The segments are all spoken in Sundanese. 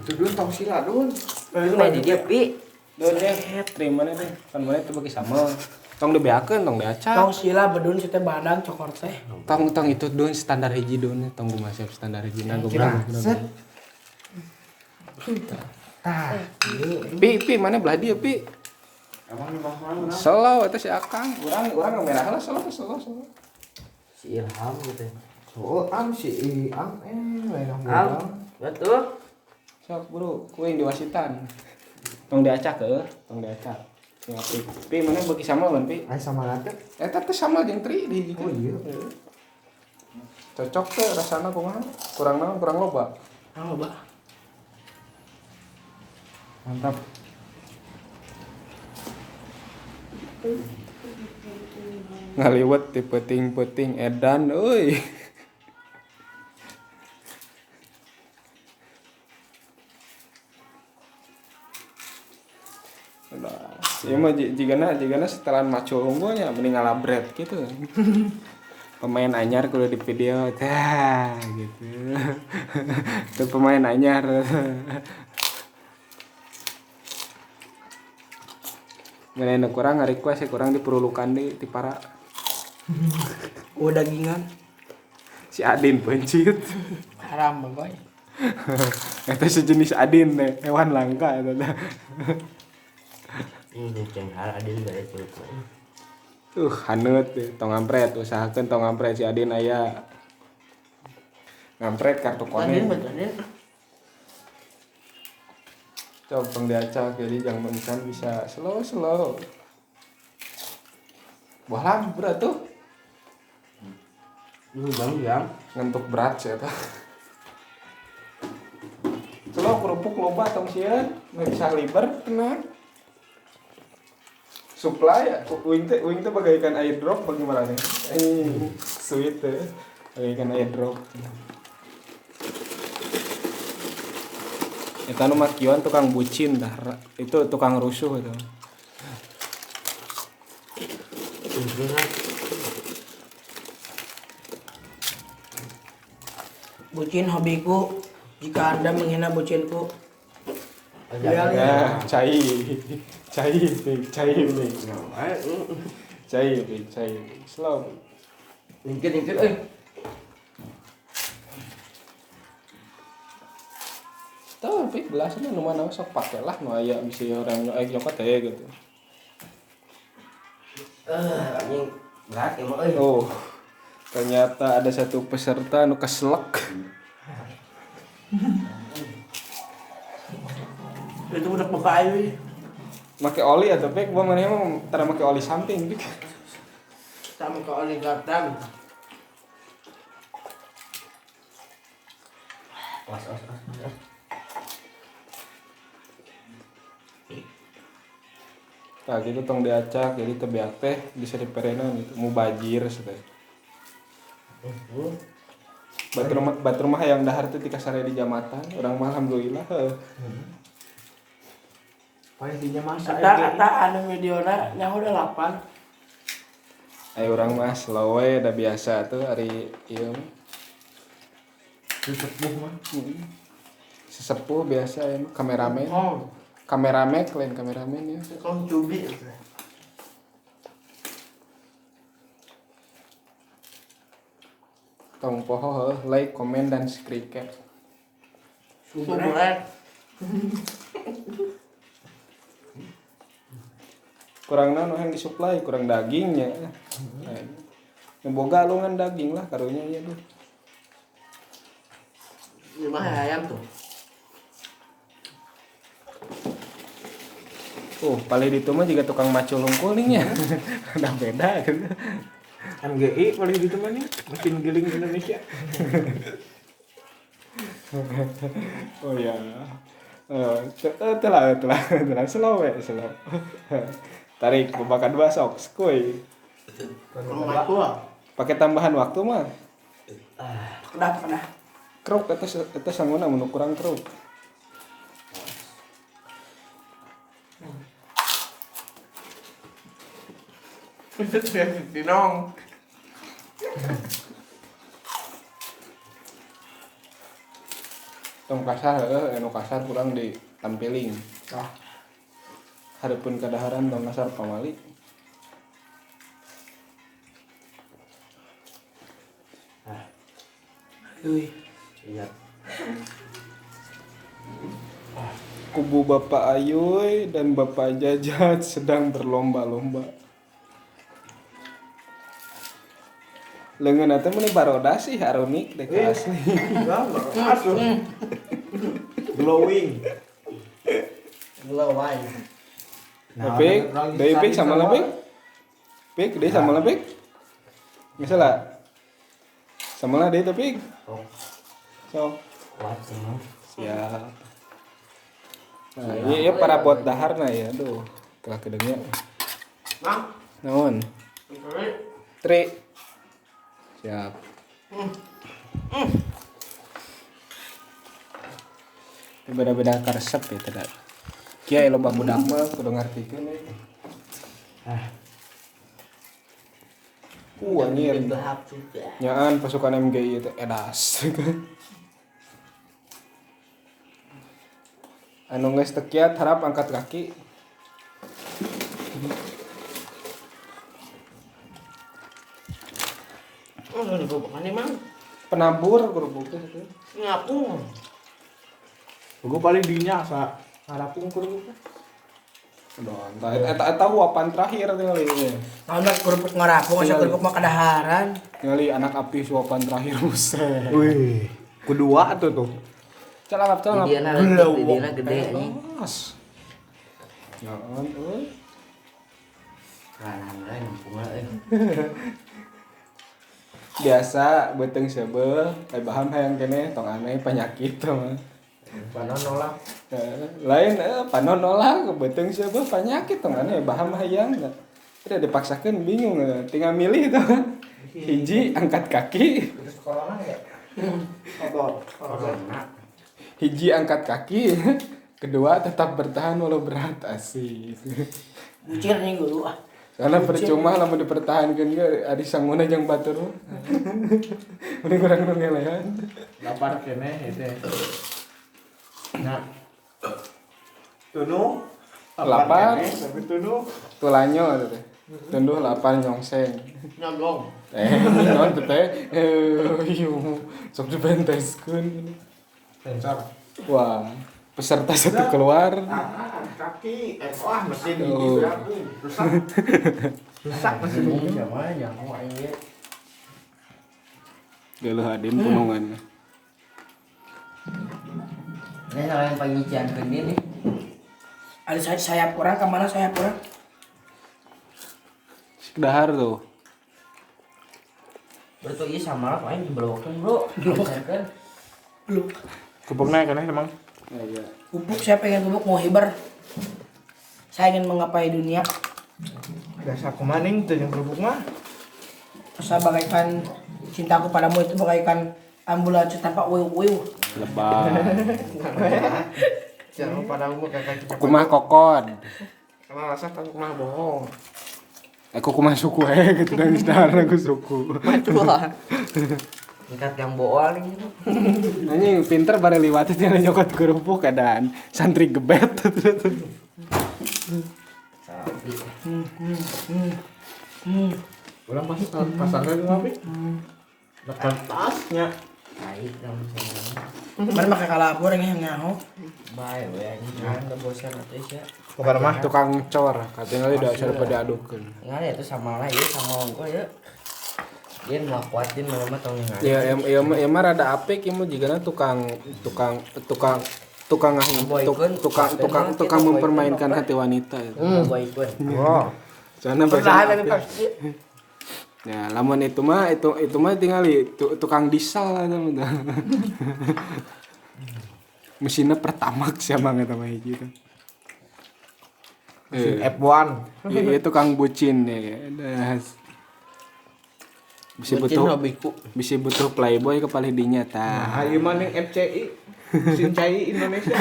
Itu dun tong sila dun. Itu mah di dia pi. Dun ya, terima deh. Kan mana itu bagi sama. Tong dibeakeun, tong diacak. Tong sila bedun si teh badang cokor teh. Tong tong itu dun standar hiji dun, tong gua masih standar hiji nah goblok. Set. Tah. Pi pi mana belah dia pi? Emang di bawah mana? Slow eta si Akang. Urang urang merah lah slow slow slow. Si Ilham gitu. Oh, am si am lain Am, betul. Sok bro, kue yang diwasitan. Tong diacak ke, tong diacak. Ya, pi, pi mana bagi sama ban pi? Ai sama late. Eta teh sama jeung tri di hiji. Oh iya. Cocok teh rasana kumaha? Kurang naon, kurang loba. Ah, loba. Mantap. Ngaliwet di peuting-peuting edan euy. Udah, ieu mah jigana setelan macul unggulnya mending ngalabret gitu. Pemain anyar kudu di video tah gitu. Itu pemain anyar. Mana nu kurang ngarequest kurang diperlukan di ti para. Oh dagingan. Si Adin pencit. Haram bagoy. Eta sejenis Adin teh, hewan langka eta teh. Ini cenghar Adin bade ceuk. Haneut teh, tong ngampret, usahakeun tong ngampret si Adin aya. Ngampret kartu Adin koneng. betul. Coba tong diacak jadi jangan misalkan bisa slow slow. Wah lah berat tuh. Lu bang jang. Ngantuk berat sih eta. Slow kerupuk loba tong sieun, nggak bisa liber tenang. Supply ya, uing teh bagaikan airdrop bagaimana nih? Sweet teh, bagaikan airdrop. Eta nu makian tukang bucin dah, itu tukang rusuh itu. Bucin hobiku, jika Anda menghina bucinku. Ya, Ya, cai. Cai, cai, cai, cai, slow. Nyingkir nyingkir euy. Tuh, pik belasnya nu mana sok pake lah nu aya bisi orang nu aya nyokot teh gitu. Anjing berat emang euy. Oh. Ternyata ada satu peserta nu keselek. Itu udah buka ayu. Make oli atau pik gua mana emang tara make oli samping pik. Sama ke oli gatam. Os os os. Tah gitu tong diacak jadi teu beak teh bisa diperenan gitu mubajir teh. Batur rumah yang dahar teh dikasare di jamatan, urang mah alhamdulillah. Paling dinya masa Eta eta anu videona nyaho udah 8. Ayo urang mah slow we da biasa tuh ari ieu mah. Sesepuh mah. Sesepuh biasa ya mah kameramen. Oh, Kameramen lain kameramen ya. kong cubi. Tong poho heuh, like, komen dan subscribe. Subrek. Kurang naon yang disuplai, kurang dagingnya. Nah, boga alungan daging lah karunya ieu duh. Ini mah ayam tuh. Paling ditu mah juga tukang macul hungkul nih nya. Udah beda gitu. MGI paling ditu mah nih, mesin giling Indonesia. Oh ya. Telah telah slow we, slow. Tarik babak kedua sok, skuy. Pakai tambahan waktu mah. Kedah. Kruk eta sanguna mun kurang kruk. Tinong. Tong kasar heueuh anu kasar kurang ditampiling. Tah. Hareupeun kadaharan tong kasar pamali. Euy. Iya. Kubu Bapak Ayuy dan Bapak Jajat sedang berlomba-lomba. Leungeun teh meuni baroda sih aronik dek asli. Enggak, asuh. Glowing. Glowing. Pik, deui pik sama lah pik. Pik deui sama lah pik. Geus lah. Sama lah deui teh pik. So. Kuat semua. Siap. Nah, iya para bot daharna ya, aduh. Kelah kedengnya. Mang. Naon? Tri. Siap. Beda-beda karesep ya tidak. Kiai loba budak mah kudu ngartikeun euy. Ah. Anjir. Nyaan pasukan MGI teh edas. Anu geus teu kiat harap angkat kaki. Oh, digobokan nih, Mang. Penabur kerupuk teh itu. Ngapung. Gua paling dinya asa ngarapung kerupuk. Aduh, eta eta huapan terakhir tinggal ini. Naon kerupuk ngarapung asa kerupuk mah kadaharan. Tinggal anak api suapan terakhir buset. Wih, kedua tuh tuh. Calangap calangap. Didiana gede anjing. Nyaan euy. Kalah lain kumaha euy. Biasa beuteung seubeuh, aya baham hayang keneh tong aneh penyakit mah. Panon nolak. Lain panon nolak beuteung seubeuh penyakit tong aneh baham hayang. Tidak dipaksakeun bingung tinggal milih tuh kan. Hiji angkat kaki. Terus corona ya? Corona. Hiji angkat kaki, kedua tetap bertahan walau berat asik. Bucir nih guru ah. Karena percuma lamun dipertahankeun ge ari sanguna jeung batur. Mending urang nu ngelehan. Lapar keneh eta. Nah. Tunu lapar tapi tunu tulanyo teh. Tunduh lapar nyongseng. Nyolong. Naon teh teh? Sok dibenteskeun. Sensor. Wah, peserta satu keluar. Kaki, wah mesin ini rusak. Rusak mesin ini sama nyaho aing ge. Geuleuh adin punungan. Ini salah yang pangician gede nih. Ada sayap orang kemana sayap orang? Dahar tuh. Berarti iya sama lah aing diblokeun, Bro. Diblokeun. Belum. Pupuk naik kan emang? Ya, iya. Pupuk saya pengen pupuk mau hibar. Saya ingin menggapai dunia. Biasa aku maning tuh yang kerupuk mah. Saya bagaikan cintaku padamu itu bagaikan ambulans tanpa wiu-wiu. Lebay. Jangan padamu kakak cinta. Kumaha kokon. Karena rasa takut mah bohong. Aku kumaha suku gitu dan dahar aku suku. Macul. Tingkat yang boal ini. Anjing pinter bare liwat teh nyokot kerupuk keadaan santri gebet. Sapi. Ulang pas pasangnya ngapain? Dekat tasnya. Baik kamu sama. Mana make kalabur yang nyaho. Bae we anjing kan bosan atuh sia. Bukan mah tukang cor katanya udah usah pada adukeun. Ngan itu sama lah ya sama ongko ya. Dia mau kuatin mah tong ngan. Ya ya mah rada apik ieu mah jigana tukang tukang mempermainkan hati wanita itu. Oh. Soalnya perlahan pasti. Ya, lamun itu mah itu mah tingali tukang diesel lah teman. Mesinnya pertamax ya bang eta mah hiji teh. Mesin F1. Iya, tukang bucin ya. Bisa butuh playboy kepala dinya tah. Nah, ieu mah ning FCI, mesin cai Indonesia.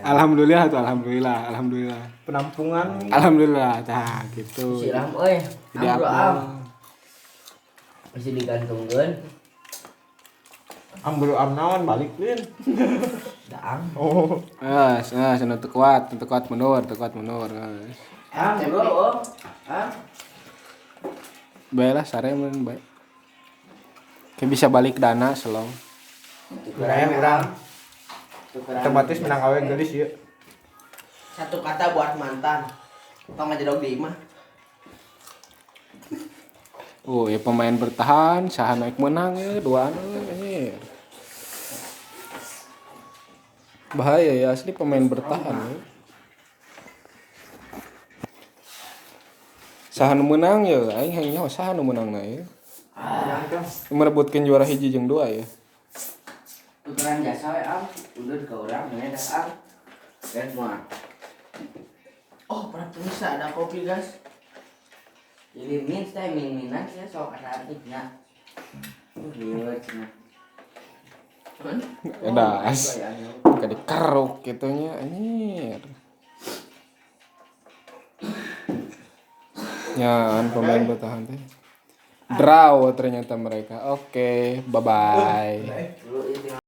Alhamdulillah tuh, alhamdulillah, alhamdulillah. Penampungan. Alhamdulillah, tah gitu. Siram euy. Masih digantungkeun. Amburu amnawan balik lin. Daang. Oh. Ah, ah, sana teu kuat, teu kuat mundur, teu kuat mundur. Geus. Ah, bro, oh. Ah. Bae lah sare mun bae. Kayak bisa balik dana selong. Urang urang Tukeran. otomatis menang awe geulis ieu. Satu kata buat mantan. Tong aja dog di imah. Oh, ya pemain bertahan, saha naik menang ya, duaan euy, anjir. Bahaya ya asli pemain bertahan ya. Saha nu meunang ya, aing hayang nyaho saha nu meunangna ya. Merebutkeun juara hiji jeung dua ya. Tukeran jasa we am. Udah ke urang mana dah am. Dan semua. Oh, pernah bisa ada kopi, guys. Jadi min teh min minan sih sok nya. Lieur cenah. Edas. Ka dikeruk kitu nya anjir. Ya, pemain bertahan teh. Draw ternyata mereka. Oke, bye bye. Dulu itu.